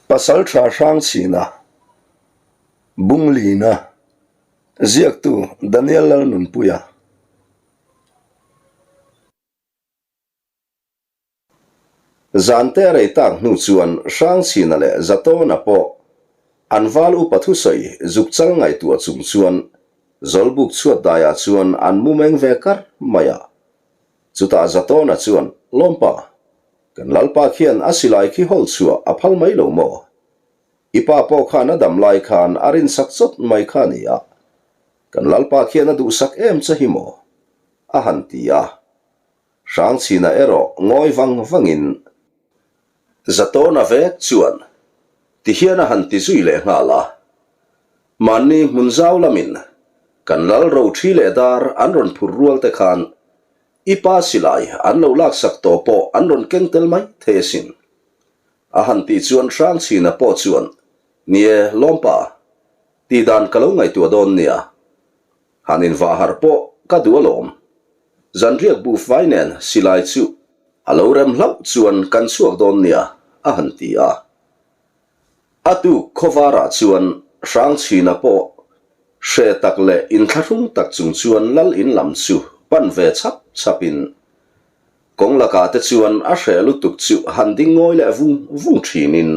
Pasalṭha Hrangchhina, Bunglina, ziaktu Daniel Lalnunpuia. Zante a rei tak hnu chuan Hrangchhina leh Zatawna pawh an val upa thusawi zuk chal ngaihtuah chung chuan Zawlbuk chhuat daiah chuan an mu meng ve kar mai a. Chutah Zatawna chuan, Lawmpa, kan Lalpa khian a silai khi hawl chhuah a phal mai lo maw? I pa pawh khan a dam lai khan a rinsak chawt mai kha a ni a, kan Lalpa khian a duhsak em che hi maw? a han ti a. Hrangchhina erawh ngawi vang vangin Zatawna vek chuan tihian a han ti zui leh nghal a, Mahni hmun zau lamin kan lal ro thi leh dar an rawn phur rual te khan i pa silai an lo laksak tawh pawh an rawn keng tel mai thei asin. A han tih chuan Hrangchhina pawh chuan, Ni e, Lawmpa, tih dan ka lo ngaihtuah dawn nia. Han invah harh pawh ka duh alawm. Zanriak buhfai nen silai chu a lo rem hlauh chuan kan chhuak dawn nia, a han ti a. A tuk khawvarah chuan Hrangchhina pawh hre tak leh inthlahrung tak chung chuan lal in lam chu pan ve chhap chhapin kawng lakah te chuan a hreh lutuk chu han ding ngawi leh vung vung thinin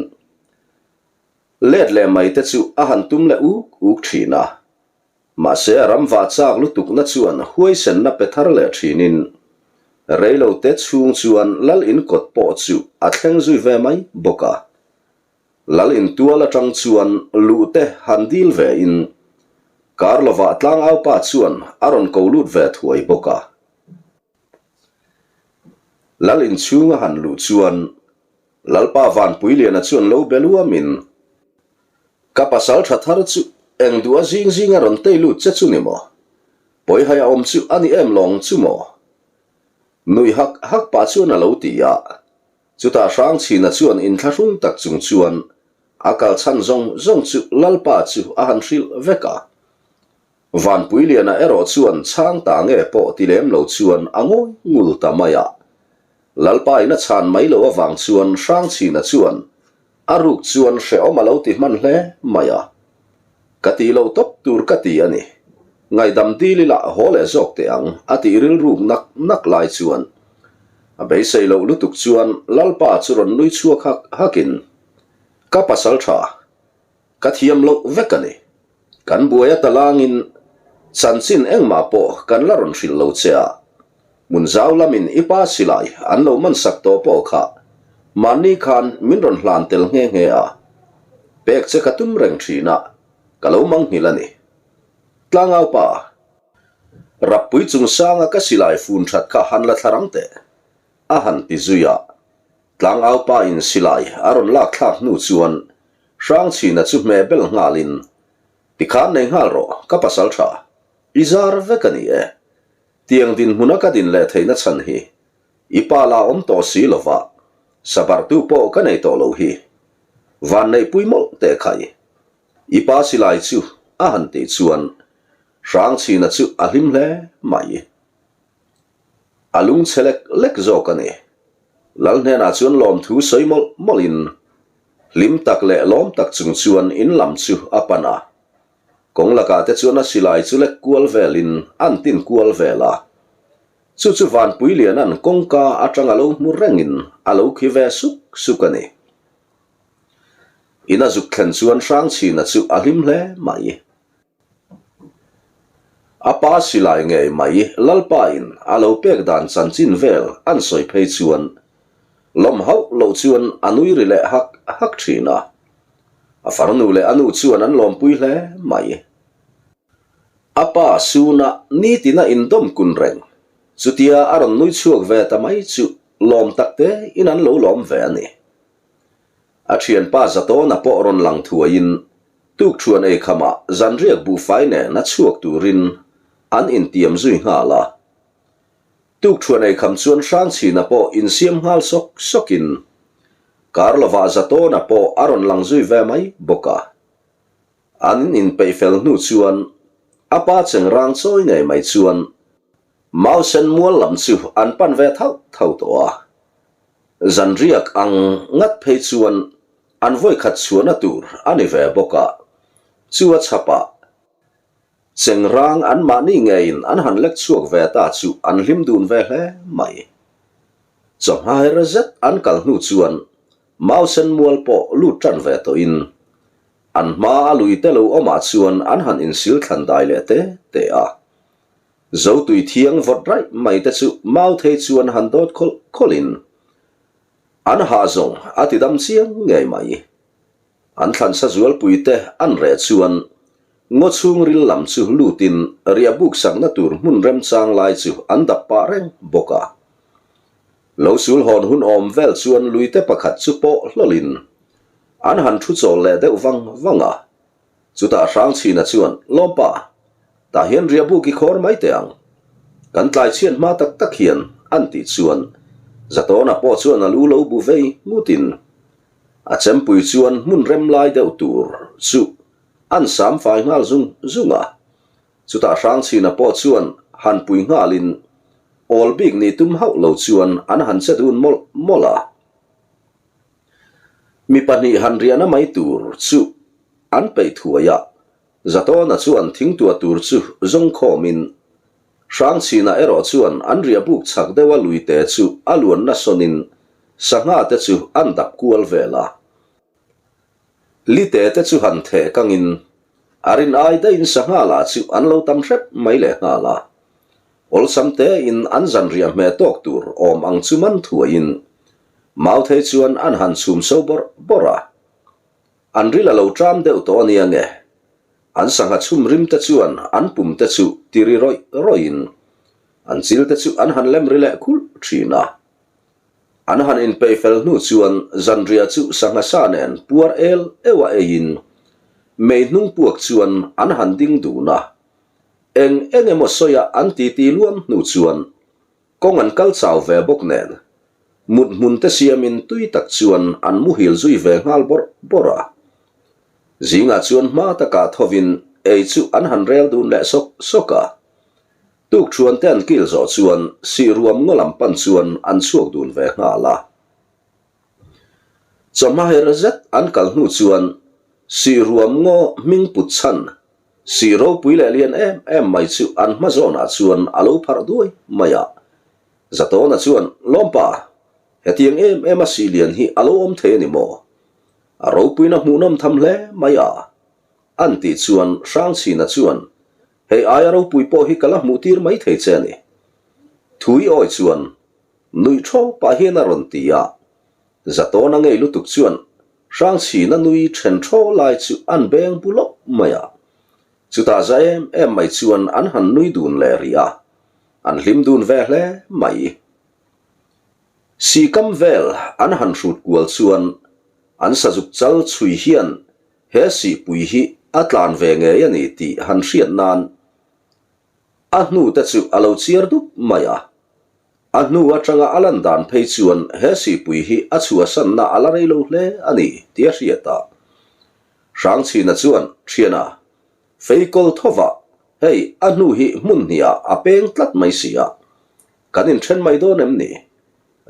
let leh mai te chu a han tum leh uk uk thin a. Mahse a ram vah chak lutukna chuan huaisenna pe thar leh thinin reilote chhung chuan lal in kawt pawh chu a thleng zui ve mai bawk a. Lal in tual atang chuan luhte han dil ve in kar lovah tlangaupa chuan a rawn ko lut ve thuai bawk a. Lal in chhunga han luh chuan Lalpa Vanpuiliana chuan lo be luamin, Ka pasal tha thar chu eng duh a zing zing a rawn tei lut che chu ni maw? Pawihai a awm chu a ni em lawng chu maw? Nui hak hak pah chuan a lo ti a. Chutah Hrangchhina chuan inthlahrung tak chung chuan a kal chhan zawng zawng chu Lalpa chu a han hrilh vek a. Vanpuiliana erawh chuan chhang ta nge pawh ti lem lo chuan a ngawi ngul ta mai a. Lalpa in a chhan mai loh avang chuan Hrangchhina chuan a ruk chuan hrehawm a lo ti hman hle mai a. Ka tih loh tawp tur ka ti a ni. Ngaihdam dil ila haw leh zawk teh ang a tih rilruk nak nak lai chuan a beisei loh lutuk chuan Lalpa chu rawn nui chhuak hak hakin, Ka pasal tha, Ka thiam loh vek a ni. Kan buai a talangin chanchin engmah pawh kan la rawn hrilh lo che a. Hmun zau lamin i pa silai an lo man sak tawh pawh kha mahni khan min rawn hlan tel nghe nghe a. Pek che ka tum reng thin a, ka lo manghilh a ni. Tlangau pa, Rappui chungsanga ka silai fun that kha han la thla rang teh, a han ti zui a. Tlangau pa in silai a rawn lak thlak hnu chuan Hrangchhina chu hmeh bel nghalin, Tikhan nei nghal rawh, ka pasal tha. I zar vek a ni e. Tiang dinhmuna ka din leh theihna chhan hi i pa la awm tawh si lova, sabartu pawh ka nei tawh lo hi. Vanneihpui mawlh teh khai. I pa silai chu a han tih chuan Hrangchhina chu a hlim hle mai. A lungchhe lek lek zawk a ni. Lal hnenah chuan lawmthu sawi mawlh mawlhin Hlim tak leh lawm tak chung chuan in lam chu a pan a. Kawng lakah te chuan a silai chu lek kual velin an tin kual vel a. Chu chu Vanpuiliana'n kawngka atang a lo hmu rengin a lo khi ve suk suk a ni. In a zuk thlen chuan Hrangchhina chu a hlim hle mai. A pa silai ngei mai Lalpain a lo pek dan chanchin vel an sawi phei chuan lawm hauh loh chuan a nui ri leh hak hak thin a. A farnu leh a nu chuan an lawmpui hle mai. A pa suna nitina indawm kun reng chutia a rawn nui chhuak ve ta mai chu lawm takte in an lo lawm ve a ni. A thianpa Zatawna pawh rawn lang thuaiin Tukṭhuan ei khamah zanriak buhfai nen a chhuak turin an intiam zui nghal a. Tukṭhuan ei kham chuan Hrangchhina pawh insiam nghal sawk sawkin kar lovah Zatawna pawh a rawn lang zui ve mai bawk a. An inpeih fel hnu chuan a pa chengrang chawi ngei mai chuan Mausen mual lam chu an pan ve thauh thauh tawh a. Zanriak ang ngat phei chuan. An vawikhat chhuahna tur a ni ve bawk a, chu a chhapah chengrang anmahni ngeiin an han lek chhuak ve ta chu an hlim dun ve hle mai. Chawhma her zet an kal hnu chuan Mausen mual pawh lut tan ve tawhin an hma a lui te lo awmah chuan an han insil thlan dai leh te te a. Zotui thiang vawt raih mai te chu Mauthei chuan han dawt khawlh khawlhin An hah zawng a ti dam chiang ngei mai. An thlansa zualpui te an reh chuan ngaw chhungril lam chu lutin riah buk sakna tur hmun remchang lai chu an dap pah reng bawk a. Lo sul hawn hun awm vel chuan luite pakhat chu pawh hlawlhin an han thu chawl leh deuh vang vang a. Chutah Hrangchhina chuan, Lawmpa, tah hian riahbuk i khawr mai teh ang. Kan tlai chhiat hma tak tak hian, an tih chuan Zatawna pawh chuan a lu lo bu vei ngutin a chempui chuan hmun rem lai deuh tur chu an sam fai nghal zung zung a. Chutah Hrangchhina pawh chuan han pui nghalin awl bik nih tum hauh lo chuan an han che dun mawlh mawlh a. Mi pahnih han riahna mai tur chu an peih thuai a, Zatawna chuan thingtuah tur chu zawng khawmin Hrangchhina erawh chuan an riah buk chhak deuha luite chu a luanna sawnin sangha te chu an dap kual vel a. Lite te chu han theh kangin a rin ai daihin sangha lah chu an lo tam hrep mai lehnghal a. Awlsam tein an zanriah hmeh tawk tur awm ang chu man thuaiin Mauthei chuan an han chhum so bawrh bawrh a. An ril a lo ṭam deuh tawh a nia nge? An sangha chhum rim te chuan an pum te chu ti ri rawih rawih in an chil te chu an han lem ri leh khulh ṭhin a. An han inpeih fel hnu chuan zanriah chu sangha sa nen puar el euh a eiin mei hnung puak chuan an han ding dun a. Eng eng emaw sawi a an titi luam hnu chuan Kawng an kal chau ve bawk nen, mut hmun te siamin tui tak chuan an muhil zui ve nghal bawrh bawrh a. Zingah chuan hma takah thovin ei chu an han rel dun leh sawk sawk a. Tukthuan te an kil zawh chuan sihruam ngaw lam pan chuan an chhuak dun ve nghal a. Chawhma her zet an kal hnu chuan sihruam ngaw hming put chhan Sih ropui leh lian em em mai chu an hma zawnah chuan a lo pharh duai mai a. Zatawna chuan, Lawmpa, hetiang em em a sih lian hi a lo awm thei a ni maw? A ropuina hmuhnawm tham hle mai a. An tih chuan Hrangchhina chuan, Hei aia ropui pawh hi ka la hmuh tir mai thei che a ni. Thui awi chuan nuih thaw pah hian a rawn ti a. Zatawna ngei lutuk chuan Hrangchhina nui then thaw lai chu an beng bu lawp mai a. Chutah za em em mai chuan an han nui dun leh rih a, an hlim dun ve hle mai. Sikam vel an han hrut kual chuan an sazuk chal chhui hian he sihpui hi a tlan ve ngei a ni tih han hriat nan a hnute chu a lo chiar dup mai a. A hnu atanga a lan dan phei chuan he sihpui hi a chhuahsanna a la rei lo hle a ni tih a hriat a. Hrangchhina chuan, Thiana, feikawl thovah hei a hnu hi hmun hniah a peng tlat mai si a, kan inthen mai dawn em ni?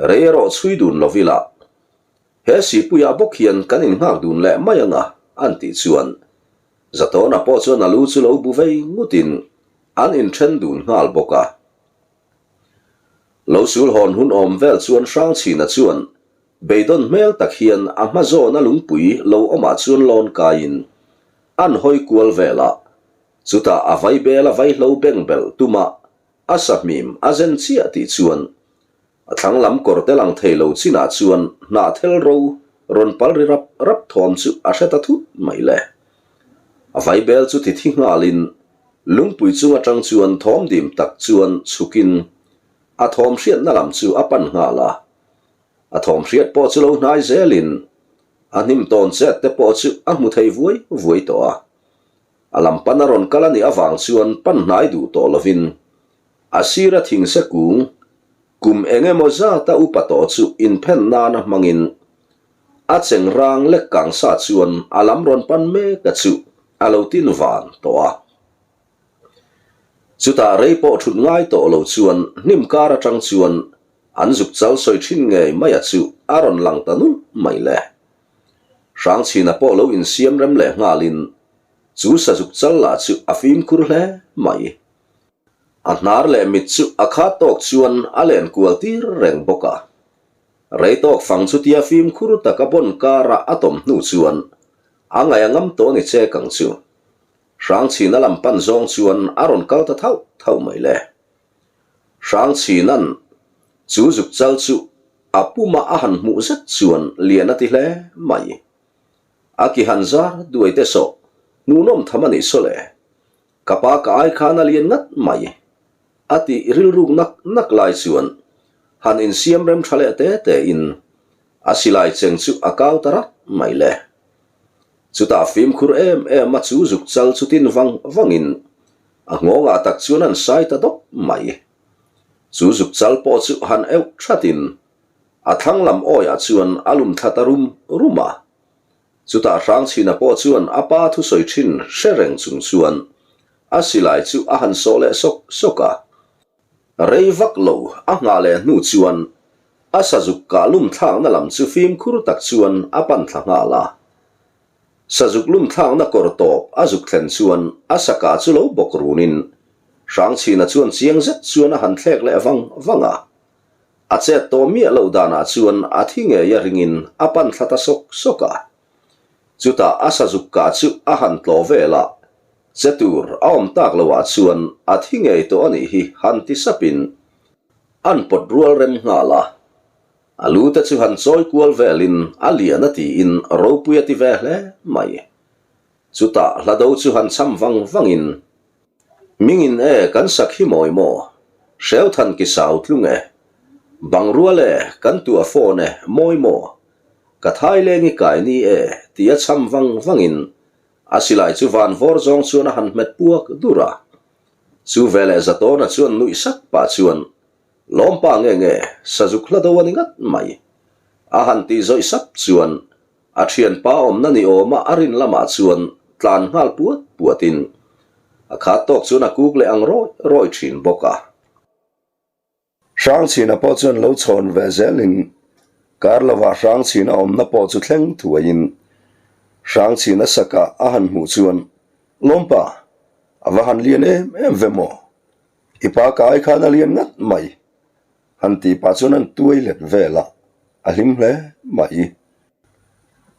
Rei erawh chhui dun lo ila, he sihpuiah bawk hian kan innghak dun leh mai anga an tih chuan Zatawna pawh chuan a lu chu lo bu vei ngutin an inthen dun nghal bawk a. Lo sul hawn hun awm vel chuan Hrangchhina chuan beidawn hmel tak hian a hma zawna lungpui lo awmah chuan lawn kaiin an hawi kual vel a, chutah a vaibel a vaihlo beng belh tuma a sahmim a zen chiah tih chuan A thlang lam kawr te lang thei lo chinah chuan hnahthel ro rawn pal ri rap rap thawm chu a hre ta thut mai le. A vaibel chu ti thi nghalin lungpui chung atang chuan thawm dim tak chuan chhukin a thawm hriatna lam chu a pan nghal a. A thawm hriat pawh chu lo hnai zelin a hnim tawn chet te pawh chu a hmu thei vuai vuai tawh a. A lam pan a rawn kal a nih avang chuan pan hnai duh tawh lovin A sira thingse kung, kum eng emaw zata upa tawh chu inphen nana hmangin a cheng rang lek kang sa chuan a lam rawn pan mek a chu a lo tin van tawh a. Chutah rei pawh thut ngai tawh lo chuan hnim kar atang chuan an zuk chal sawi thin ngei mai a chu a rawn lang ta nulh mai le. Hrangchhina pawh lo insiam rem leh nghalin chu sazuk chal lah chu a fimkhur hle mai. A hnar leh mit chu a khat tawk chuan a len kual tir reng bawk a. Rei tawk fang chutia fimkhur taka bawn kara a tawm hnu chuan a ngaih a ngam tawh ni che kang chu. Hrangchhina lam pan zawng chuan a rawn kal ta thauh thauh mai le. Hrangchhina'n chu zuk chal chu a puma a han hmuh zet chuan lian a ti hle mai. A ki han zar duai te sawh hmuhnawm tham a nih saw le. Ka pa ka ai khan a lian ngat mai. A tih rilruk nak nak lai chuan han insiam rem tha leh te te in a silai cheng chu a kau ta rat mai le. Chutah fimkhur em em a chu zuk chal chu tin vang vang in a nghawngah tak chuan an sai ta dawp mai. Chu zuk chal pawh chu han euh that in a thlang lam awiah chuan a lum thla ta rum rum a. Chutah Hrangchhina pawh chuan a pa thusawi thin hre reng chung chuan a silai chu a han sawh leh sawk sawk a. Rei vak lo a nghah leh hnu chuan a sazuk kah lum thlakna lam chu fimkhur tak chuan a pan thla nghal a. Sazuk lum thlakna kawr tawp a zuk thlen chuan a sakah chu lo bawk runin Hrangchhina chuan chiang zet chuan a han thlek leh vang vang a. A chet tawh miah loh danah chuan a thi ngei a ringin a pan thla ta sawk sawk a. Chutah a sazuk kah chu a han tlawh vel a, che tur a awm tak loah chuan a thi ngei tawh a nih hi han ti sapin an pawt rual rem nghal a. A lu te chu han chawi kual velin a lian a tiin ropui a ti ve hle mai. Chutah hlado chu han cham vang vangin Mingin e kan sak hi mawi maw? Hreuthan ki sau tlung e. Bang rual e kan tuah fawn e mawi maw? Ka thai leng i kai ni e ti a cham vang vangin a silai chu van vawr zawng chuan a han hmet puak dur a. Chu veleh Zatawna chuan nuih sak pah chuan Lawmpa nge nge sazuk hla do a ni ngat mai. A han tih zawih sap chuan A thianpa awmna ni awma a rin lamah chuan tlan nghal puat puatin a khat tawk chuan a kuk leh ang rawi rawi thin bawk a. Hrangchhina pawh chuan lo chhawn ve zelin kar lovah Hrangchhina awmna pawh chu thleng thuaiin Hrangchhina sakah a han hmuh chuan Lawmpa, a va han lian em em ve maw? I pa ka ai khan a lian ngat mai. Han tih pah chuan an tuai let vel a, a hlim hle mai.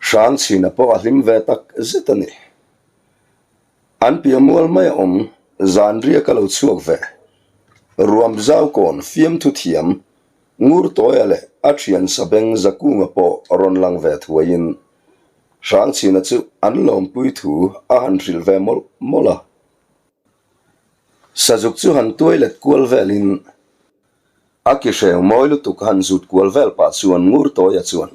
Hrangchhina pawh a hlim ve tak zet a ni. An piah mual mai a awm, zan riak a lo chhuak ve. Ruam zau kawn fiamthu thiam, Ngurtawia leh a thian Sabeng Zakunga pawh rawn lang ve thuaiin Hrangchhina chu an lawmpui thu a han hrilh ve mawlh mawlh a. Sazuk chu han tuai let kual velin a ki hreng mawi lutuk han zut kual vel pah chuan ngur tawia chuan,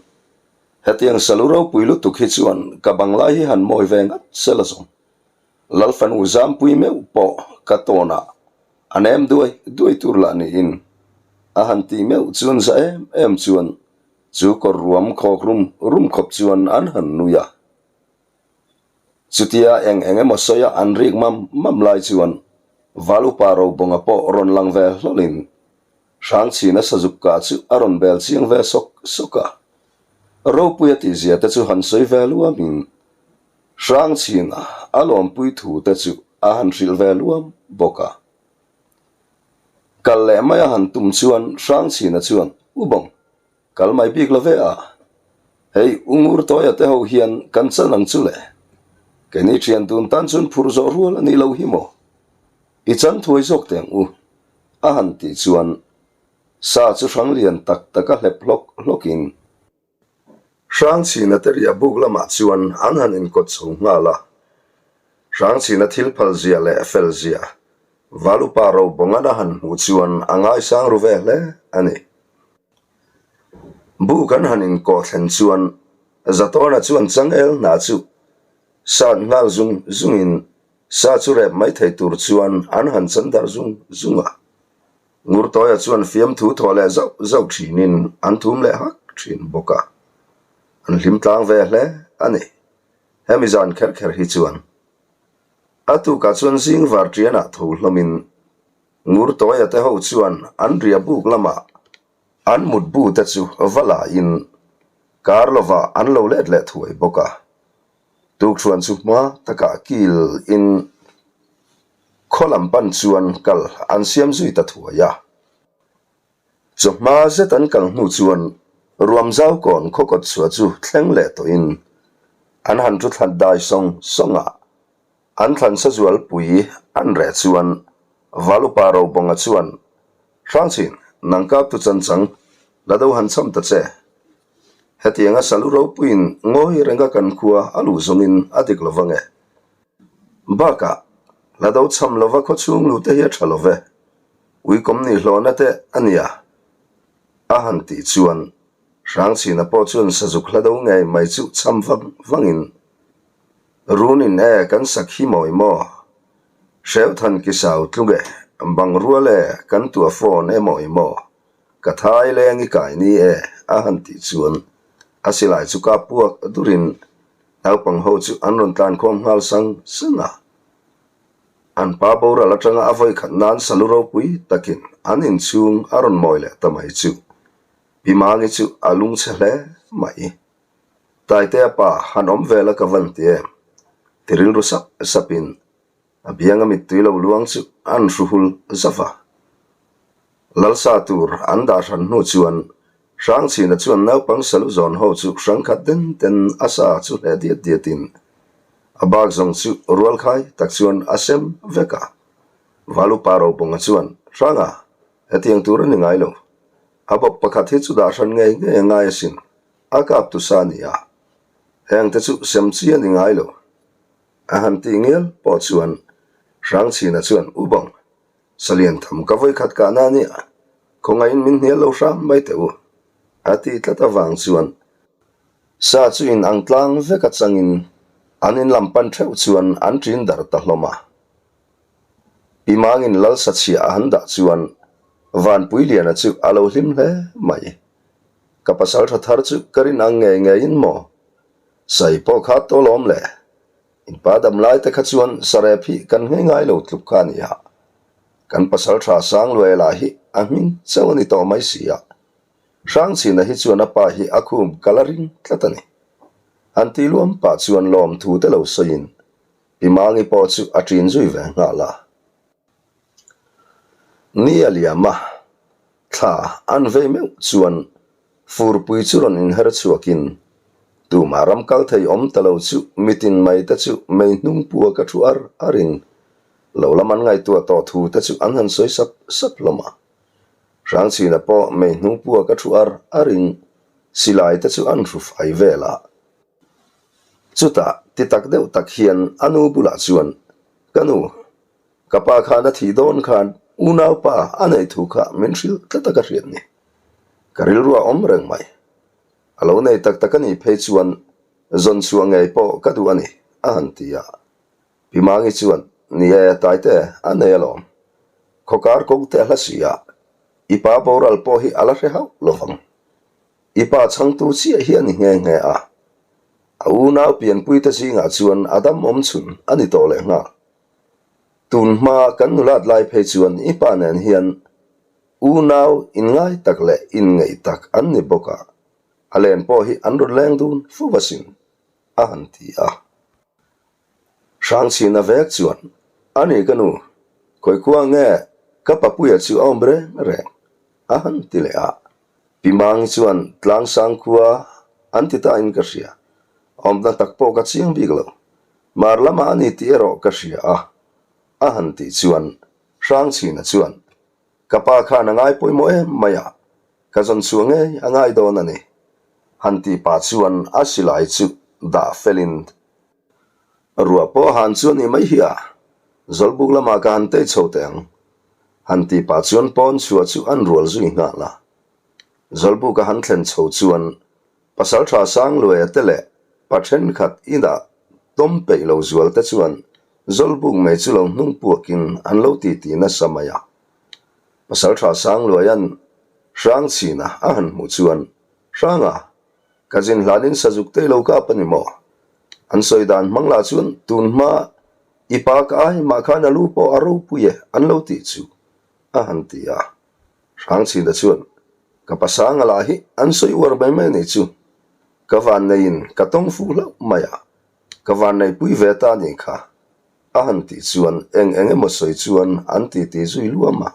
Hetiang salu ropui lutuk hi chuan ka banglai hi han mawi ve ngat sela zawng. Lalfanu zampui meuh pawh ka tawnah a nem duai duai tur lah niin a han tih meuh chuan za em em chuan chu kawr ruam khawk rum rum khawp chuan an han nui a. Chutia eng eng emaw sawia an rik mam mam lai chuan Val upa Robawnga pawh rawn lang ve hlawlin Hrangchhina sazuk kah chu a rawn bel chiang ve sawk sawk a. Ropuia tihzia te chu han sawi ve luamin Hrangchhina a lawmpui thu te chu a han hrilh ve luam bawk a. Kal leh mai a han tum chuan Hrangchhina chuan, U Bawng, Kal mai bik lo ve a, hei U Ngurtawia te ho hian kan chan ang chu le. Keini thian dun tan chuan phur zawh rual a nih loh hi maw? I chan thuai zawk teh ang u, a han tih chuan sa chu hrang lian tak tak a hlep hlawk hlawkin Hrangchhina te riah buk lamah chuan an han inkawt chho nghal a. Hrangchhina thil phal zia leh fel zia Valupa Robawngan a han hmuh chuan a ngaisang ru ve hle a ni. Buk an han inkawh thlen chuan Zatawna chuan changel hna chu sat nghal zung zungin sa chu rep mai thei tur chuan an han chan darh zung zung a. Ngurtawia chuan fiamthu thawh leh zauh zauh thinin an thum leh hak thin bawk a. An hlim tlang ve hle a ni. Hemi zan kher kher hi chuan a tukah chuan zing varṭianah tho hlawmin Ngurtawia te ho chuan an riah buk lamah an mutbu te chu va lahin. Kar lovah an lo let leh thuai bawk a. Tukṭhuan chu hma takah kil in khaw lam pan chuan kal an siam zui ta thuai a. Chawhma zet an kal hnu chuan Ruamzau kawn khaw kawt chhuah chu thleng leh tawhin an han thu thlat dai sawng sawng a. An thlansa zualpui an reh chuan Valupa Robawnga chuan, Hrangchin, nang kaptu chanchang la do han cham ta che. Hetianga salu ropuiin ngawi renga kan khua a luh zawngin a dik lo vang e. Bakah, la do cham lova khaw chhung lute hi a tha lo ve. Uikawm nih hlawhna te a nia. A han tih chuan Hrangchhina pawh chuan sazuk hla do ngei mai chu cham vang vangin Runin e kan sak hi mawi maw? Hreuhthan kisau tluk e, bang rual e kan tuah phone e mawi maw? Ka thai leng i kai ni e a han tih chuan a silai chu kap puak durin naupang ho chu an rawn tlankhawm nghal sang sang a. An pa boral atanga a vawi khat nan salu ropui takin an inchhung a rawn mawi leh ta mai chu Pi Mangi chu a lungchhe hle mai. Taitea pa han awm vel a ka van ti em? Ti rilru sap sapin a bianga mittui lo luang chu an hru hul zauh a. Lalsa tur an dah hran hnu chuan Hrangchhina chuan naupang salu zawn ho chu hrang khat den den a sa chu hleh diat diatin a bak zawng chu rualkhai tak chuan a sem vek a. Valupa Robawnga chuan, Hranga, hetiang tur a ni ngai lo. A bawp pakhat hi chu dah hran ngei ngei a ngai asin. A kap tu sa a ni a, hengte chu sem chi a ni ngai lo. A han tih ngial pawh chuan Hrangchhina chuan, U Bawng, Salian tham ka vawikhat kahna a nia, khawngaihin min hnial lo hram mai teh u, a tih tlat avang chuan sa chu in ang tlang vek atangin an in lam pan theuh chuan an ṭin darh ta hlawm a. Pi Mangin lal sachhiah a han dah chuan Vanpuiliana chu a lo hlim hle mai. Ka pasal tha thar chu ka rin ang ngei ngeiin maw? Sai pawh kha tawlawm le. In pa dam lai te kha chuan sarep hi kan nghei ngai lo tluk kha a ni a. Kan pasal tha Sangluaia lah hi a hming chauh a ni tawh mai si a. Hrangchhina hi chuan a pa hi a khum ka la ring tlat a ni. An tih luam pah chuan lawmthu te lo sawiin Pi Mangi pawh chu a ṭin zui ve nghal a. Ni a liam a, thla an vei meuh chuan furpui chu rawn inher chhuakin tumah ram kal thei awm ta lo chu mitin mai te chu mei hnung pua ka thu ar arin lo lam an ngaihtuah tawh thu te chu an han sawi sap sap hlawm a. Hrangchhina pawh mei hnung pua ka thu ar arin silai te chu an hru fai vel a. Chutah ti tak deuh tak hian a nu bulah chuan, Ka nu, ka pa khan a thih dawn khan unaupa a neih thu kha min hrilh tlat a ka hriat ni. Ka rilru a awm reng mai. A lo nei tak tak a nih phei chuan zawn chhuah ngei pawh ka duh a ni, a han ti a. Pi Mangi chuan, Ni e, Taite, a nei alawm. Khawkar kawng te a hla si a, i pa boral pawh hi a la hre hauh lovang. I pa chhangtu chiah hi a ni nghe nghe a, a unau pianpuite zingah chuan a dam awm chhun a ni tawh leh nghal. Tun hma kan nulat lai phei chuan i pa nen hian unau inngai tak leh inngeih tak an ni bawk a, a len pawh hi an rawn leng dun fo asin, a han ti a. Hrangchhina vek chuan, A ni ka nu, khawikua nge ka papuia chu a awm reng reng? a han ti leh a. Pi Mangi chuan Tlangsang khua an ti ta in ka hria, awmna tak pawh ka chiang bik lo, mar lamah a ni tih erawh ka hria a, a han tih chuan Hrangchhina chuan, Ka pa khan a ngai pawimawh em mai a, ka zawn chhuah ngei a ngai dawn a ni, han tih pah chuan a silai chu dah felin Ruah pawh han chu a nih mai hi a, Zawlbuk lamah ka han tei chho teh ang. Han tih pah chuan pawn chhuah chu an rual zui nghal a. Zawlbuk a han thlen chho chuan Pasalṭha Sangluaia te leh pa ṭhenkhat inah tawm peih lo zual te chuan Zawlbuk mai chu lo hnung puakin an lo titi nasa mai a. Pasalṭha Sangluaia'n Hrangchhina a han hmuh chuan, Hranga, Ka zin hlanin sazuk te lo kap a ni maw? An sawi dan hmang lah chuan tun hma i pa ka ai mah khan a lu pawh a ropui e an lo tih chu a han ti a. Hrangchhina chuan ka pasanga lah hi an sawi uar mai mai a nih chu. Ka vanneiin ka tawng fuh hlauh mai a, ka vanneipui ve ta a nih kha, a han tih chuan eng eng emaw sawi chuan an titi zui luam a.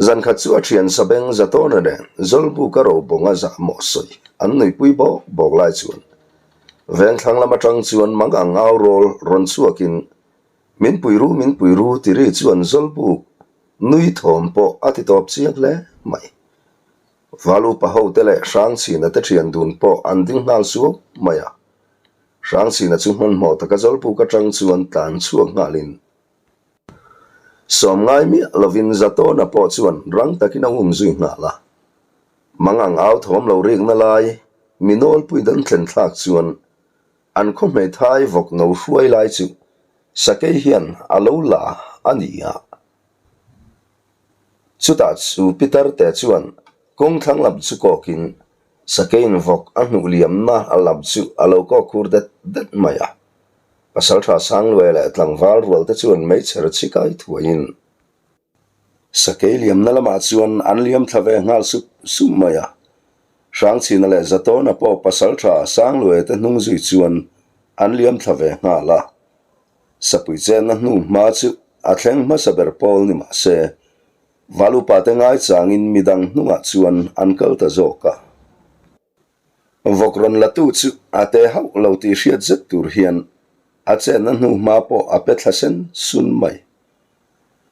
Zan khat chu a thian Sabeng Zatawna nen Zawlbuka Robawnga zahmawh sawi an nuipui bawk bawk lai chuan Vengthlang lam atang chuan mangang au rawl rawn chhuakin Min pui ru, min pui ru ti ri chuan Zawlbuk nui thawm pawh a ti tawp chiang hle mai. Val upa hote leh Hrangchhina te thian dun pawh an ding nghal suau mai a. Hrangchhina chu hmanhmawh taka Zawlbuk atang chuan tlan chhuak nghalin Sawm ngai miah lovin Zatawna pawh chuan rang takin a um zui nghal a. Mangang au thawm lo rikna lai mi nawlpui dan thlen thlak chuan an khaw hmeithai vawk no hruai lai chu sakei hian a lo la a ni a. Chutah chu Pitar te chuan kawng thlang lam chu kawkin sakeiin vawk a hnuh liamna lam chu a lo kawk khur det det mai a. Pasalṭha Sangluai leh tlangval rualte chuan meichher chi kai thuaiin sakei liamna lamah chuan an liam thla ve nghal sup sup mai a. Hrangchhina leh Zatawna pawh pasalṭha Sangluaia te hnung zui chuan an liam thla ve nghal a. Sapui chenna hnu hma chu a thleng hmasa ber pawl ni mah se, Val upate ngaichangin midang hnungah chuan an kal ta zawk a. Vawk rawn latu chu a te hauh lo tih hriat zet tur hian a chenna hnu hma pawh a pe thla sen sun mai.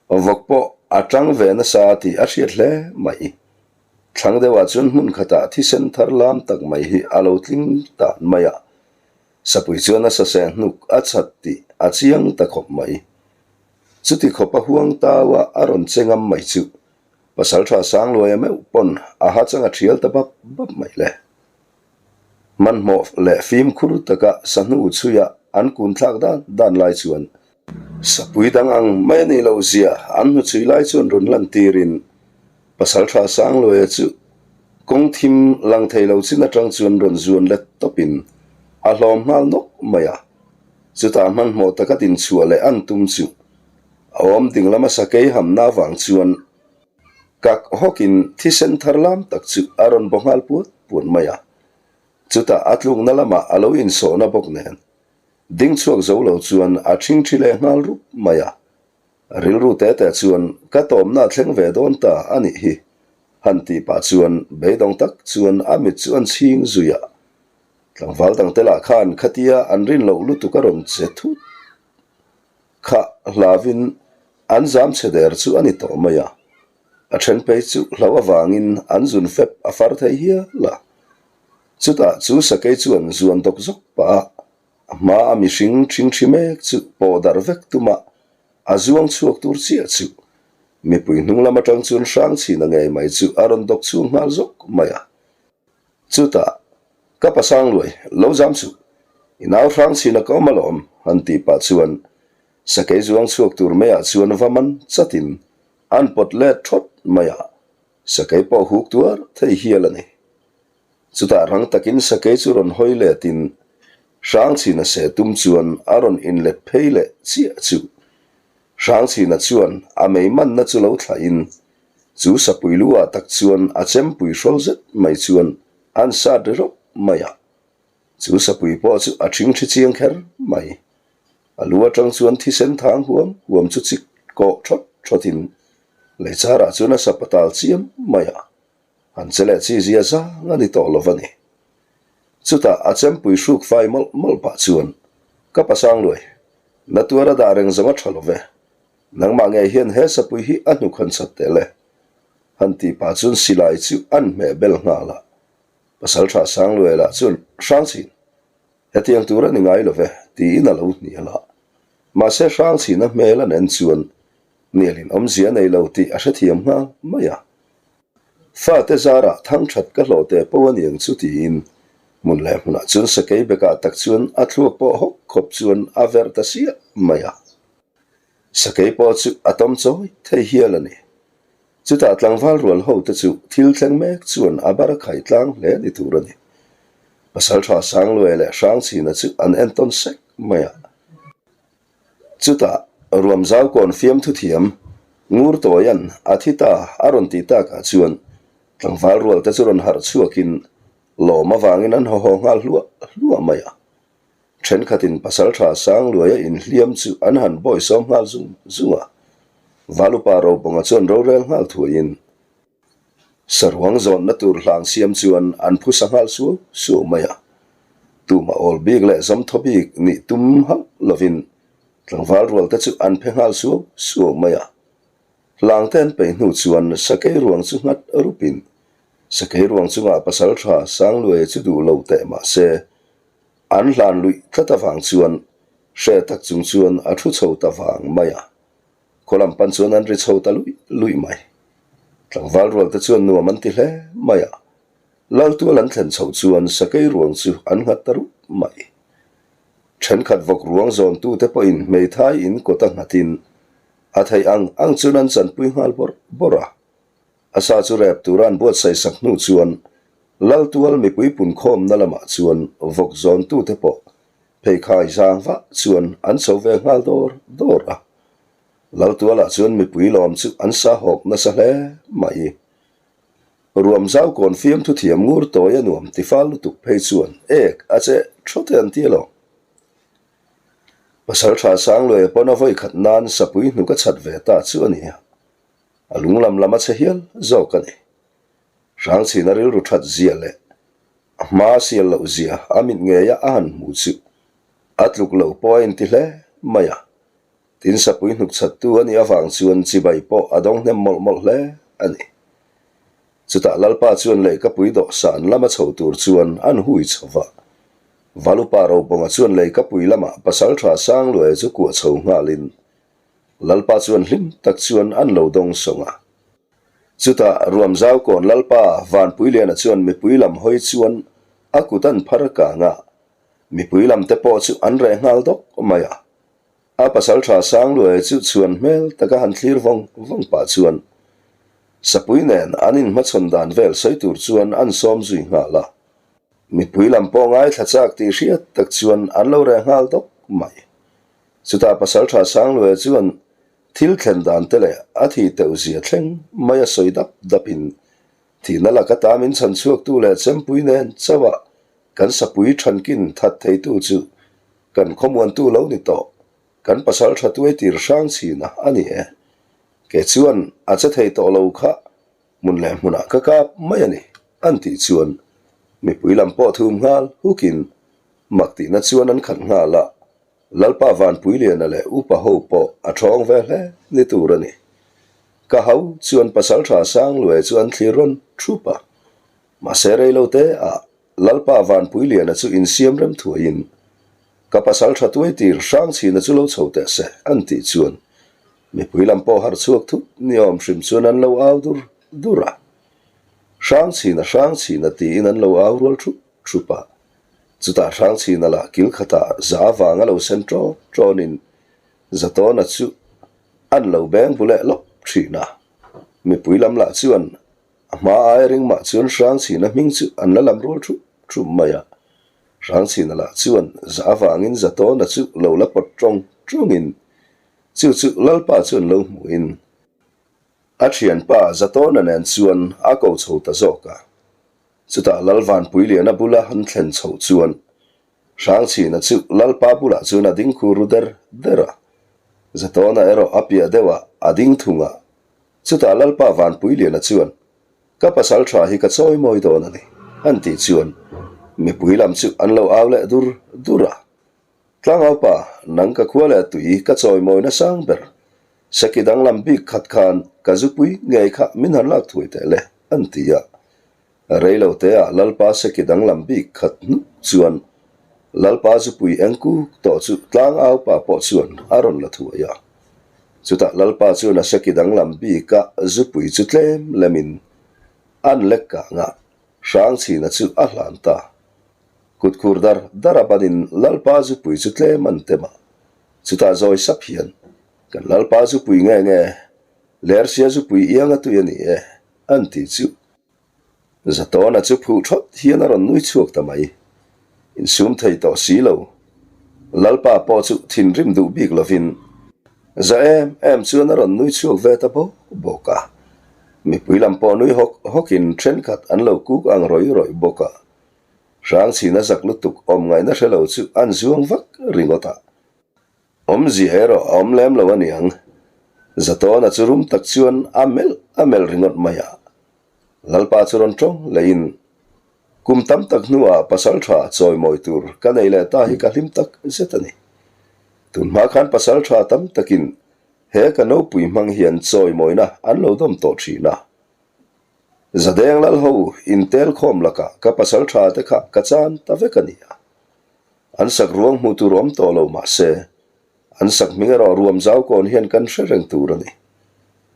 Vawk pawh a tang ve nasa tih a hriat hle mai. Thlang deuhah chuan hmun khatah thisen thar lam tak mai hi a lo tling tan mai a, sapui chuan a saseh hnuk a chat tih a chiang ta khawp mai. Chuti khawpa huang taua a rawn che ngam mai chu Pasalṭha Sangluaia meuh pawn a ha chang a ṭhial ta bap bap mai le. Hmanhmawh leh fimkhur taka sahnu chhuia an kun thlak dan dan lai chuan sapui dang ang mai a nih loh zia an hnu chhui lai chuan rawn lan tirin Pasalṭha Sangluaia chu kawng thim lang thei lo chin aṭang chuan rawn zuan let tawpin a hlawm nghal nawk mai a. Chutah hmanhmawh taka dinchhuah leh an tum chu A awm ding lama sakei hamna avang chuan kak hawkin thisen thar lam tak chu a rawn baw nghal puat puat mai a. Chutah a tlukna lamah a lo insawhna bawk nen ding chhuak zo lo chuan a ṭhingṭhi leh nghal rup mai a. Rilru te te chuan ka tawmna a thleng ve dawn ta a nih hi han tih pah chuan beidawng tak chuan a mit chu an chhing zui a. Tlangval dangte lah khan khatia an rin loh lutuk a rawn che thut. Kha hlavin an zam chhe der chu a ni tawh mai a, a then phei chu hlo avangin an zun fep a far thei hial a. Chutah chu sakei chuan zuan dawk zawk pah a, a hma a mihring thing thi mek chu pawh darh vek tuma a zuang chhuak tur chiah chu mipui hnung lam atang chuan Hrangchhina ngei mai chu a rawn dawk chhung nghal zawk mai a. Chutah, Ka pa Sangluai, lo zam suh. I nau hrang chhin a ka awm alawm, han tih pah chuan sakei zuang chhuak tur maiah chuan va man chatin an pawt let thawt mai a, sakei pawh huk tuar thei hial a ni. Chutah rang takin sakei chu rawn hawi letin hrang chhin a seh tum chuan a rawn inlet phei leh chiah chu. Hrang chhina chuan a mei manna chu lo thlahin Chu sapui lu ah tak chuan a chempui hrawl zet mai chuan an sat ri rawp mai a. Chu sapui pawh chu a thing thi chiang kher mai. A lu atang chuan thisen thang huam huam chu chik kawh thawt thawt in lei char ah chuan a sap a tal chiam mai a. An che leh chi zia zang a ni tawh lo va ni. Chutah a chempui hruk fai mawlh mawlh pah chuan ka pasang luai na tuar a dah reng zawng a tha lo ve. Nangmah ngei hian he sapui hi a hnuk han chhat tel e. Han tih pah chuan silai chu an hmeh bel nghal a. Pasalṭha Sangluaila chuan Hrangchhin, hetiang tur a ni ngai lo ve, tiin a lo hnial a. Mahse Hrangchhina hmel an en chuan hnialin awmzia a nei lo tih a hrethiam nghal mai a. Fate zarah thangṭhat ka hlawh teh pawh a niang chu tiin hmun leh hmunah chuan sakei bekah tak chuan a thluak pawh hawk khawp chuan a verh ta siah mai a. Sakei pawh chu a tawm chawi thei hial a ni. Chutah tlangval rual ho te chu thil thleng mek chuan a bar a khai tlang hle ni tur a ni. Pasalṭha Sangluai leh Hrangchhina chu an entawn sek mai a. Chutah Ruamzaukawn fiamthu thiam Ngurtawia'n a thi ta a rawn tih takah chuan tlangval rual te chu rawn harh chhuakin. Lawm avangin an haw haw nghal hluah hluah mai a. Thenkhatin pasaltha Sangluaia inhliam chu an han bawisawm nghal zung zung a. Valupa Robawnga chuan rorel nghal thuaiin saruang zawnna tur hlang siam chuan an phusa nghal suau suau mai a. Tumah awl bik leh zawmthaw bik nih tum hauh lovin tlangval rual te chu an phe nghal suau suau mai a. Hlangte an peih hnu chuan sakei ruang chu nghat rupin sakei ruang chungah pasaltha Sangluaia chu duh lo teh mah se an hlan luih tlat avang chuan hre tak chung chuan a thu chho ta vang mai a. Khaw lam pan chuan an ri chho ta luih luih mai. Tlangval rualte chuan nuam an ti hle mai a. Laltual an thlen chhoh chuan sakei ruang chu an nghat ta rup mai. Thenkhat vawk ruang zawntute pawhin hmeithai in kawta nghatin A theih ang ang chuan an chanpui nghal bawrh bawrh a. A sa chu rep tura an buatsaih sak hnu chuan Laltual mipui punkhawmna lamah chuan vawk zawntute pawh pheikhai zang vah chuan an chho ve nghal dawr dawr a. Laltualah chuan mipui lawm chu an sa hawk nasa hle mai. Ruam zau kawn fiamthu thiam ngur tawi a nuam tifal lutuk phei chuan ek a che thawt e an ti alawm. Pasal tha Sangluaia pawn a vawi khat nan sapui hnuk a chhat ve ta chu a ni a, a lung lam lam a chhe hial zawk a ni. Hrangchhina rilru that zia leh a hma sial loh zia a mit ngeia a han hmu chu a tluk loh pawh a inti hle mai a, tin sapui hnuk chhattu a nih avang chuan chibai pawh a dawng hnem mawlh mawlh hle a ni. Chutah Lalpa chuan leihkapui dawhsan lama chho tur chuan an hui chho va. Valupa Robawnga chuan leihkapui lamah pasaltha Sangluaia chu kuah chho nghalin Lalpa chuan hlim tak chuan an lo dawng sawng a. Chutah Ruamzaukawn Lalpa Vanpuiliana chuan mipui lam hawi chuan a kut an phar kang a, mipui lam te pawh chu an reh nghal dawk mai a. A pasaltha Sangluaia chu chhuan hmel taka han thlir vawng vawng pah chuan Sapui nen an inhmachhawn dan vel sawi tur chuan an sawm zui nghal a. Mipui lam pawh ngaithla chak tih hriat tak chuan an lo reh nghal dawk mai. Chutah pasaltha Sangluaia chuan thil thlen dan te leh a thi teuh zia thleng mai a sawi dap dapin thihna laka ta min chhan chhuaktu leh chempui nen chauh a kan Sapui thankin that theitu chu Kan khawmuantu lo ni tawh, kan pasal tha tuai tir hrang chhin a a ni e. Kei chuan a che thei tawh lo kha hmun leh hmunah ka kap mai a ni, an tih chuan mipui lam pawh thum nghal hukin mak tihna chuan an khat nghal a, Lalpa Vanpuiliana leh upa ho pawh a thawng ve hle ni tur a ni. Ka hau chuan pasal tha Sangluai chu an thlir rawn thup a, mahse reilote ah Lalpa Vanpuiliana chu insiam rem thuaiin, Ka pasal tha tuai tir Hrangchhina chu lo chho teh se, an tih chuan mipui lam pawh harh chhuak thut ni awm hrim chuan an lo au dur dur a. Hrangchhina, Hrangchhina tiin an lo au rual thup thup a. Chutah Hrangchhina lah kil khatah za avanga lo sen ṭawn ṭawnin Zatawna chu an lo beng bu leh lawp ṭhin a. Mipui lam lah chuan A hma ai ringmah chuan Hrangchhina hming chu an la lam rual thup thup mai a. Hrangchhina lah chuan za avangin Zatawna chu lo la pawt tawng tawngin chu chu Lalpa chuan lo hmuhin a thianpa Zatawna nen chuan a ko chho ta zawk a. Chutah Lalvanpuiliana bula han thlen chhoh chuan Hrangchhina chu Lalpa bulah chuan a ding khur ru der der a. Zatawna erawh a piah deuhah a ding thung a. Chutah Lalpa Vanpuiliana chuan, Ka pasal tha hi ka chawi mawi dawn a ni, an tih chuan mipui lam chu an lo au leh dur dur a. Tlangaupa, nang ka khua leh tui ka chawi mawi nasang ber, seki danglam bik khat khan ka zupui ngei kha min han lak thuai teh le, an ti a. Reilo teah Lalpa seki danglam bik khat hnuk chuan Lalpa zupui engkuk tawh chu tlangaupa pawh chuan a rawn la thuai a. Chutah Lalpa chuan a seki danglam bika zupui chu tlem lemin an lek kang a, Hrangchhina chu a hlan ta. Kutkhur dar dar a banin Lalpa zupui chu tlem an tem a. Chutah zawi sap hian, Kan Lalpa zupui nge nge, Lersia zupui ianga tui a ni e, an ti chu. Zatawna chu phuh thawt hian a rawn nui chhuak ta mai. Insum thei tawh si lo. Lalpa pawh chu thinrim duh bik lovin za em em chuan a rawn nui chhuak ve ta bawk bawk a. Mipui lam pawh nui hawk hawkin thenkhat an lo kuk ang rawih rawih bawk a. Hrangchhina zak lutuk awm ngaihna hre lo chu an zuang vak ringawt a. Awmzia erawh a awm lem lo a niang. Zatawna chu rum tak chuan a melh a melh ringawt mai a. Lalpa chu rawn tawng lehin, Kum tam tak hnuah pasal tha chawimawi tur ka nei leh ta hi ka hlim tak zet a ni. Tunhma khan pasal tha tam takin he ka nopui hmang hian chawimawina an lo dawm tawh thin a. Zadeng Lalho intel khawm lakah ka pasal tha te kha ka chan ta vek a ni a. An sak ruang hmuh tur awm tawh lo mah se, an sak hming erawh ruam zau kawn hian kan hre reng tur a ni.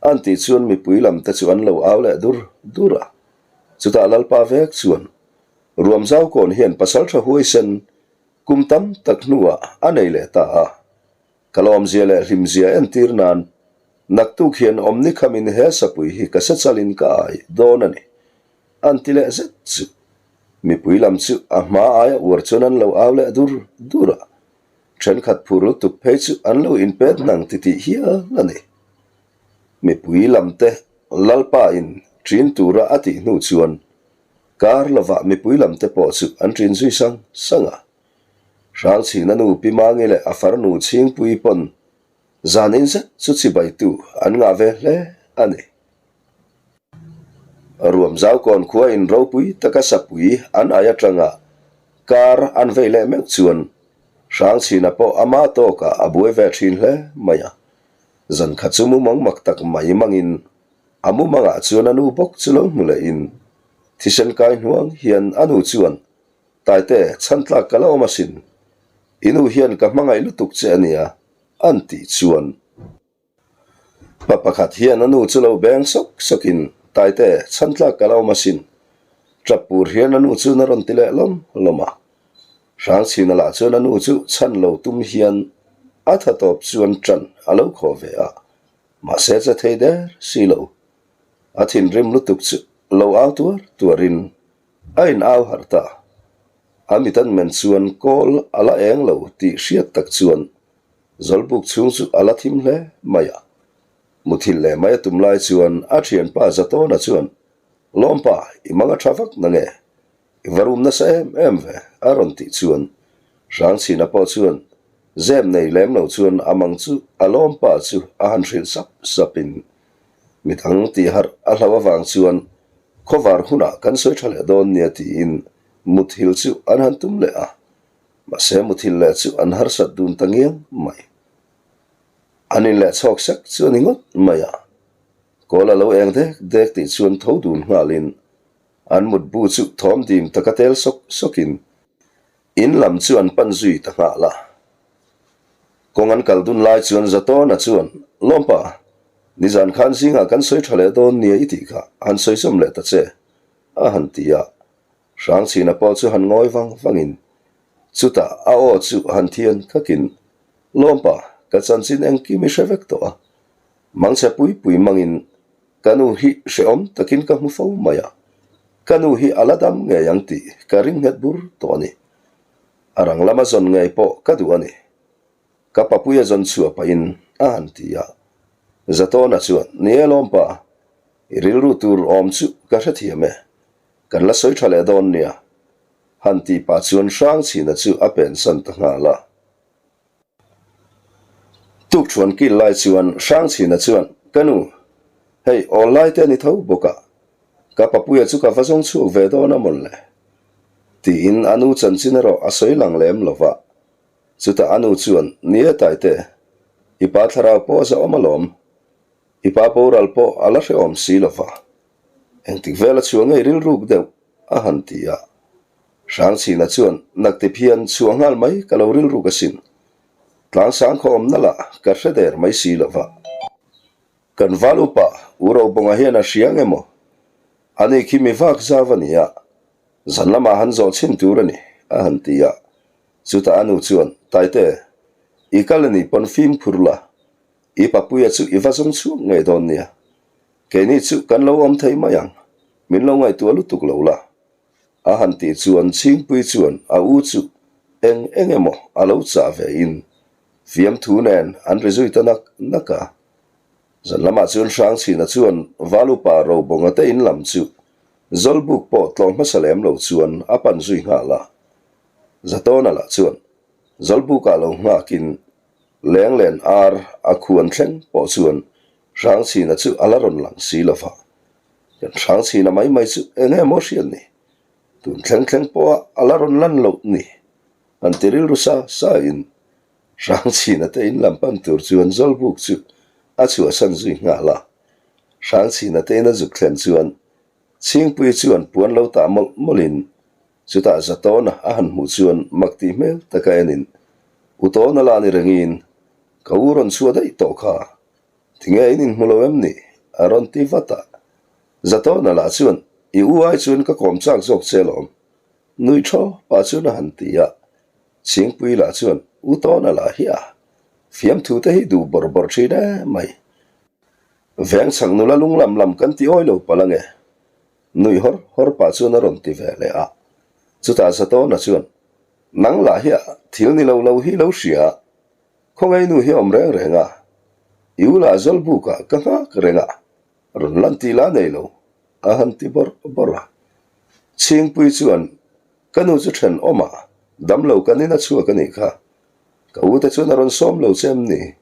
An tih chuan mipui lam te chu an lo au leh dur dur a. Chutah Lalpa vek chuan ruam zau kawn hian pasal tha huaisen kum tam tak hnuah a nei leh ta a. Ka lawmzia leh hlimzia entir nan naktuk hian awmni khamin he sapui hi ka se chalin ka ai dawn a ni, an ti leh zet chu. Mipui lam chu a hma aia uar chuan an lo au leh dur dur a, thenkhat phur lutuk phei chu an lo inpet hnang titih hial a ni. Mipui lamte Lalpa in ṭin tura a tih hnu chuan kar lovah mipui lamte pawh chu an ṭin zui sang sang a. Hrangchhina nu Pi Mangi leh a farnu Chhingpui pawn zan in zet chu chibaitu an ngah ve hle a ni. Ruamzaukawn khua in ropui taka sapui an ai atanga kar an vei leh meuh chuan Hrangchhina pawh ama tawkah a buai ve thin hle mai a. Zan khat chu mumang mak tak mai mangin a mumangah chuan a nu bawk chu lo hmu lehin thisen kai hnuang hian a nu chuan Taite, chhan tlak ka la awm asin. I nu hian ka hmangaih lutuk che a nia, an tih chuan. Pa pakhat hian a nu chu lo beng sawk sawkin, Taite, chhan tlak ka la awm asin. Tap pur hian a nu chu na rawn ti leh lawm lawm a. Hrangchhina lah chuan a nu chu chhan lo tum hian a tha tawp chuan ṭan a lo khawh ve a, mahse che thei der si lo. A thinrim lutuk chu lo au tuar tuarin A in au harh ta. A mit an men chuan kawl a la eng lo tih hriat tak chuan Zawlbuk chhung chu a la thim hle mai a. Muthilh leh mai a tum lai chuan a thianpa Zatawna chuan, Lawmpa, i mang a tha vak na nge? I va rum nasa em em ve, a rawn tih chuan Hrangchhina pawh chuan zem nei lem lo chuan a mang chu a lawmpa chu a han hrilh sap sapin midang tih harh a hlauh avang chuan Khawvar hunah kan sawi tha leh dawn nia tiin muthil chu an han tum leh a, mahse muthil leh chu an harsat dun ta ngiang mai. An inleh chhawk sek chu a ni ngawt mai a, kawl a lo eng dek dek tih chuan tho dun nghalin an mutbu chu thawm dim taka tel sawk sawkin In lam chu an pan zui ta nghal a. Kawng an kal dun lai chuan Zatawna chuan, Lawmpa, nizan khan zingah kan sawi tha leh dawn nia i tih kha han sawi zawm leh ta che, a han ti a. Hrangchhina pawh chu han ngawi vang vangin, chutah a aw chu han thian thakin, Lawmpa, ka chanchin engkim i hre vek tawh a. Mangchhe pui pui mangin Ka nu hi hrehawm takin ka hmu fo mai a, ka nu hi a la dam ngei ang tih ka ring nghet bur tawh a ni. A rang lama zawn ngei pawh ka duh a ni. Ka papuia zawn chhuah pahin a han ti a. Zatawna chuan, Ni e lawmpa, i rilru tur awm chu ka hrethiam e. Kan la sawi tha leh dawn nia. Han tih pah chuan Hrangchhina chu a pensan ta nghal a. Tukṭhuan kil lai chuan Hrangchhina chuan, Ka nu, hei awl lai te a ni tho bawk a, ka papuia chu ka va zawng chhuak ve dawn a mawn le? Tiin a nu chanchin erawh a sawi lang lem lo va. Chutah a nu chuan, Ni e Taite, i pa thlarau pawh a zahawm alawm, i pa boral pawh a la hrehawm si lo va, engtik vela chhuah ngei rilruk deuh a han ti a. Hrangchhina chuan, Naktip hian chhuah nghal mai ka lo rilruk asin. Tlangsang khaw awmna lah ka hre der mai si lo va. Kan val upa U Robawnga hian a hria nge maw? Ani khi mi vak zau a ni a, zan lamah han zawh chhin tur a ni, a han ti a. Chutah a nu chuan, Taite, i kal a nih pawn fimkhur la, i papuia chu i va zawng chhuak ngei dawn nia. Keini chu kan lo awm thei mai ang, min lo ngaihtuah lutuk lo la. A han tih chuan Chhingpui chuan a u chu eng eng emaw a lo chah ve in fiamthu nen an ri zui ta nak nak a. Zan lamah chuan Hrangchhina chuan Valupa Robawnga te in lam chu. Zawlbuk pawh tlawh hmasa lem lo chuan a pan zui nghal a. Zatawna lah chuan Zawlbukah lo nghakin Lenglen ar a khuan thleng pawh chuan Hrangchhina chu a la rawn lang si lo va. Kan Hrangchhina mai mai chu eng nge maw hriat ni? Tun thleng thleng pawha a la rawn lan loh ni? An ti rilru sa sa in Hrangchhina te in lam pan tur chuan Zawlbuk chu a chhuahsan zui nghal a. Hrangchhina te in a zuk thlen chuan Chhingpui chuan puan lo tah mawlh mawlhin chutah Zatawna a han hmuh chuan mak tih hmel taka enin, U Tawna la ni rengin ka u rawn chhuah daih tawh kha, tinge in inhmu lo em ni? a rawn ti vat a. Zatawna lah chuan, I u ai chuan ka kawm chak zawk che alawm, nui thaw pah chuan a han ti a. Chhingpui lah chuan, U Tawna lah hi a fiamthu te hi duh bawrh bawrh thin em mai. Veng chhak nula lung lam lam kan ti awi lo palh ange. Nui hawr hawr pah chuan a rawn ti ve leh a. Chutah Zatawna chuan, Nang lah hi a thil ni lo lo hi lo hria. Khawngaih nu hi a awm reng reng a. I u lah Zawlbukah ka nghak reng a, rawn lan tih lah nei lo, a han ti bawrh bawrh a. Chhingpui chuan, Ka nu chu thenawm a, damlo kan in a chhuak a nih kha. Ka u te chuan a rawn sawm lo che em ni?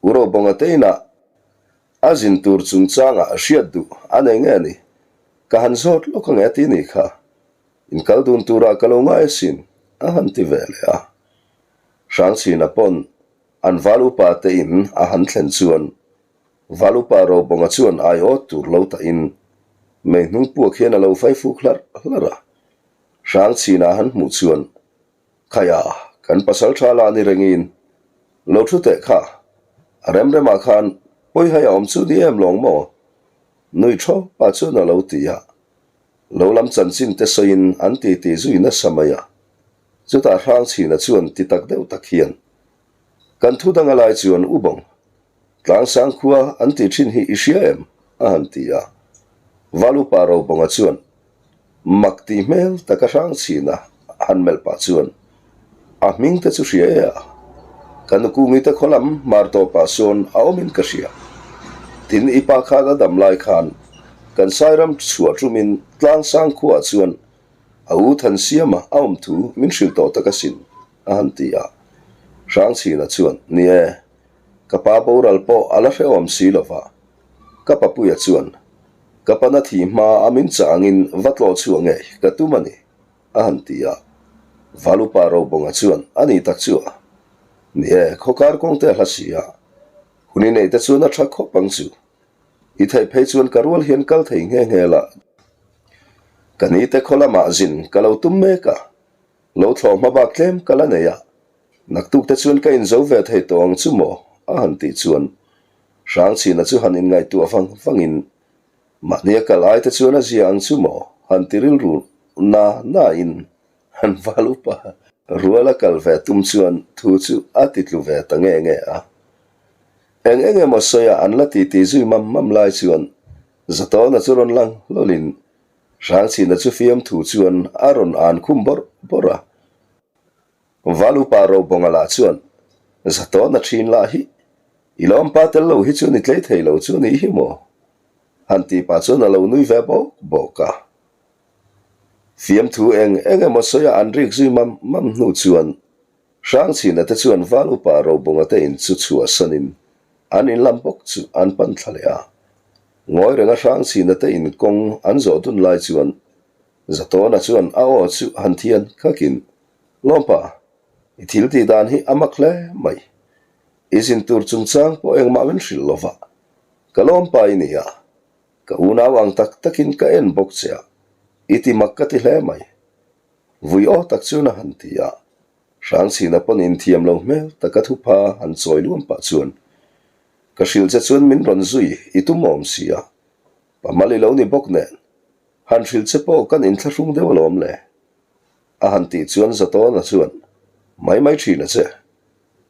U Robawnga te inah a zin tur chungchangah hriat duh a nei nge ni? Ka han zawt lawk ange a ti ni kha. In kal dun turah ka lo ngai asin a han ti ve leh a. Hrangchhina pawn an val upa te in a han thlen chuan val upa Robawnga chuan aiawt tur lo tahin mei hnung puak hian a lo fai fuk hlarh hlarh a. Hrangchhina han hmuh chuan Khaia, kan pasal tha lah ni rengin lo thu teh kha, a rem remah khan pawihai a awm chu ni em lawng maw? Nui thaw pa chuan a lo ti a, lo lam chanchin te sawiin an ti ti zui nasa mai a. Chutah Hrangchhina chuan ti tak deuh tak hian, Kan thu dang a lai chuan u bawng, Tlangsang khua an tih thin hi i hria em? a han ti a. Valupa Robawnga chuan, Mak tih hmel taka Hrangchhina han melh pah chuan, A hming te chu hria e a, ka nukungi te khaw lam hmar tawpah sawn a awmin ka hria. Tin, i pa khan a dam lai khan kan Sairam chhuah tumin Tlangsang khuaah chuan a u Thansiama a awm thu min hrilh tawh tak asin, a han ti a. Hrangchhina chuan, Ni e, ka pa boral pawh a la hrehawm si lo va. Ka papuia chuan, Ka pana thi hma a min chah angin va tlawh chhuah ngei ka tum a ni, a han ti a. Valupa Robawnga chuan, A ni tak chu a. Ni e, khawkar kawng te a hla si a. Hun i neih te chuan a tha khawp ang chu. I theih phei chuan ka rual hian kal thei nghe nghe la. Ka ni te khaw lamah zin ka lo tum mek a. Lo thlawh hma bak tlem ka la nei a. Naktuk te chuan ka inzo ve thei tawh ang chu maw? a han tih chuan Hrangchhina chu han inngaihtuah vang vangin mahnia kal ai te chuan a zia ang chu maw? han ti rilru na na in han val upa rual a kal ve tum chuan thu chu a ti tlu ve ta nge nge a. Eng eng emaw sawi a an la ti ti zui mam mam lai chuan Zatawna chu rawn lang hlawlin Hrangchhina chu fiamthu chuan a rawn an khum bawrh bawrh a. Valupa Robawnga lah chuan, Zatawna thin lah hi, i lawmpa tel lo hi chu ni tlei thei lo chu ni hi maw? Han tih pah chuan a lo nui ve bawk bawk a. Fiamthu eng eng emaw sawi a an rik zui mam mam hnu chuan Hrangchhina te chuan Valupa Robawnga te in chu chhuahsanin an in lam bawk chu an pan thla leh a. Ngawi renga Hrangchhina te in kawng an zawh dun lai chuan Zatawna chuan a aw chu han thian khakin, Lawmpa, i thil tih dan hi a mak hle mai. I zin tur chungchang pawh engmah min hrilh lo va. Ka lawmpa i ni a, ka unau ang tak takin ka en bawk che a, i ti mak ka ti hle mai. Vui aw tak chuan a han ti a, Hrangchhina pawn inthiam lo hmel taka thupha han chawi luam pah chuan, Ka hrilh che chuan min rawn zui i tum awm si a, pamal i lo ni bawk nen, Han hrilh che pawh kan inthlahrung deuh alawm le. A han tih chuan Zatawna chuan, Mai mai thin a che.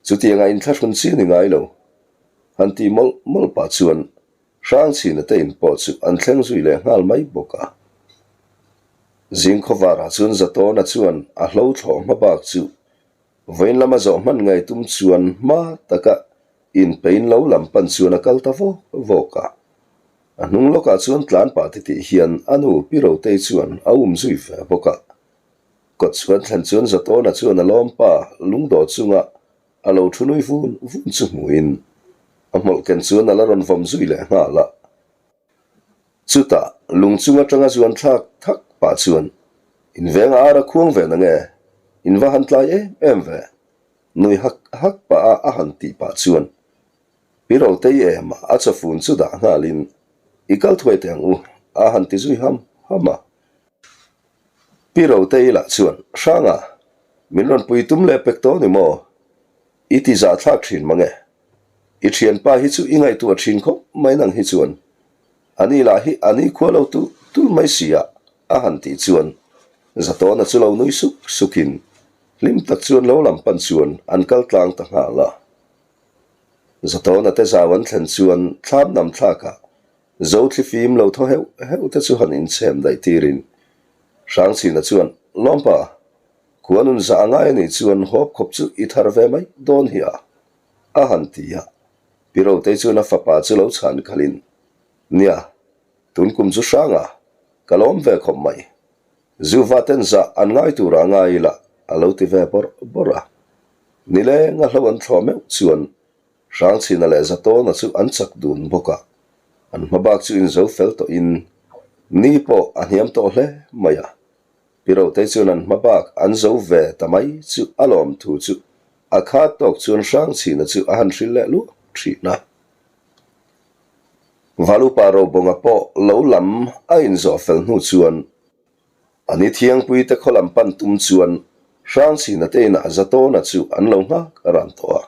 Chutianga inthlahrun chi ni ngai lo. Han tih mawlh mawlh pah chuan Hrangchhina te in pawh chu an thleng zui leh nghal mai bawk a. Zing khawvarah chuan Zatawna chuan a hlo thlawh hma bak chu vawiin lama zawh hman ngei tum chuan hma taka inpein lo lam pan chuan a kal ta vawk vawk a. A hnung lawkah chuan tlan pah titih hian a nu Pi Rotei chuan a um zui ve bawk a. Kawt chhuan thlen chuan Zatawna chuan a lawmpa lungdawh chunga a lo thu nui vun vun chu hmuhin a hmawlh ken chuan a la rawn vawm zui leh nghal a. Chutah lung chung atanga zuan thlak thak pah chuan In venga ar a khuang ve nange, in va han tlai em em ve, nui hak hak pah a a han tih pah chuan Pi Rotei em a chawfun chu dah nghalin I kal thuai teh ang u a han ti zui ham ham a. Pi Rotei lah chuan Hranga, min rawn pui tum leh pek tawh ni maw? I ti zahthlak thin mang e. I thianpa hi chu i ngaihtuah thin khawp mai nang hi chuan ani lah hi a ni khua lo tul tul mai si a, a han tih chuan Zatawna chu lo nui suk sukin hlim tak chuan lo lam pan chuan an kal tlang ta nghal a. Zatawna te zau an thlen chuan thlam nam thlakah Zothli fim lo thaw heuh heuh te chu han inchhem daih tirin Hrangchhina chuan, Lawmpa, Khua nun zah a ngai a nih chuan hawp khawp chu i thar ve mai dawn hi a, a han ti a. Pi Rotei chuan a fapa chu lo chhan khalhin, Nia, tun kum chu hrang a, ka lawm ve khawp mai. Zuva ten zah an ngai turah ngai ila, a lo ti ve bawrh bawrh a. Nileng a hlo an thlawh meuh chuan Hrangchhina leh Zatawna chu an chak dun bawk a, an hmabak chu inzo fel tawhin ni pawh a hniam tawh hle mai a. Pi Rotei chuan an hma bak an zo ve ta mai chu a lawm thu chu a khat tawk chuan Hrangchhina chu a han hrilh leh luah thin a. Valupa Robawnga pawh lo lam a inzawh fel hnu chuan a ni Thiangpui te khaw lam pan tum chuan Hrangchhina te inah Zatawna chu an lo nghak ran tawh a.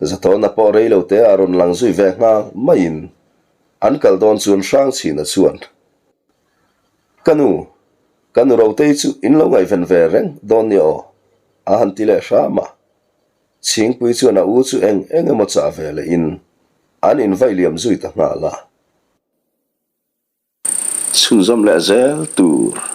Zatawna pawh rei lo te a rawn lang zui ve nghal maiin an kal dawn chuan Hrangchhina chuan Ka nu, ka nu Rotei chu in lo ngaihven ve reng dawn nia aw, a han ti leh hram a. Chhingpui chuan a u chu eng eng emaw chah ve leh in an invaih liam zui ta nghal a. Chhunzawm leh zel tur.